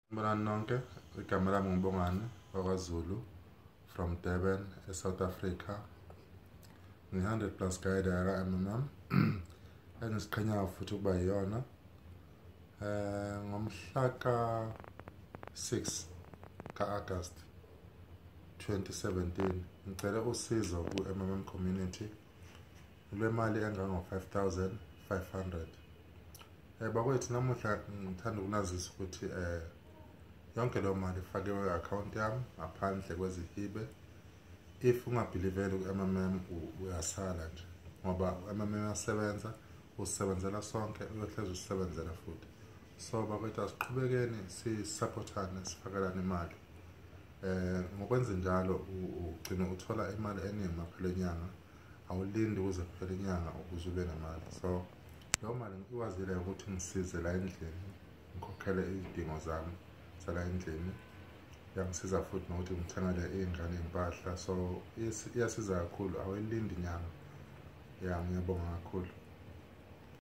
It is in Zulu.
Sanibonani nonke, igama lami nguBongani wakwaZulu from Durban, eSouth Africa. Ngi-100 plus guide yaka-MMM engiziqhenyayo futhi ukuba yiyona. Ngomhla ka-6 ka-August 2017 ngicele usizo ku-MMM community lwemali engango-5500. Bakwethu, namuhla ngithanda ukunazisa ukuthi yonke leyo mali ifakiwe i-account yami ngaphandle kwezihibe. If ungabhiliveli ku-MMM, uyasala nje, ngoba u-MMM uyasebenza, usebenzela sonke, uyohlezi usebenzela futhi. So bakwethu, asiqhubekeni sisupportane, sifakelane imali. Ngokwenza njalo ugcina uthola imali eningi maphela enyanga, awulindi kuze kuphele inyanga ukuze ube nemali. So leyo mali ikwazile ukuthi ngisize la endlini, ngikhokhele izidingo zami zala endlini. Iyangisiza futhi nokuthi ngithengele iy'ngane iy'mpahla, so iyasiza kakhulu, awuyilindi inyanga. Ya, ngiyabonga kakhulu.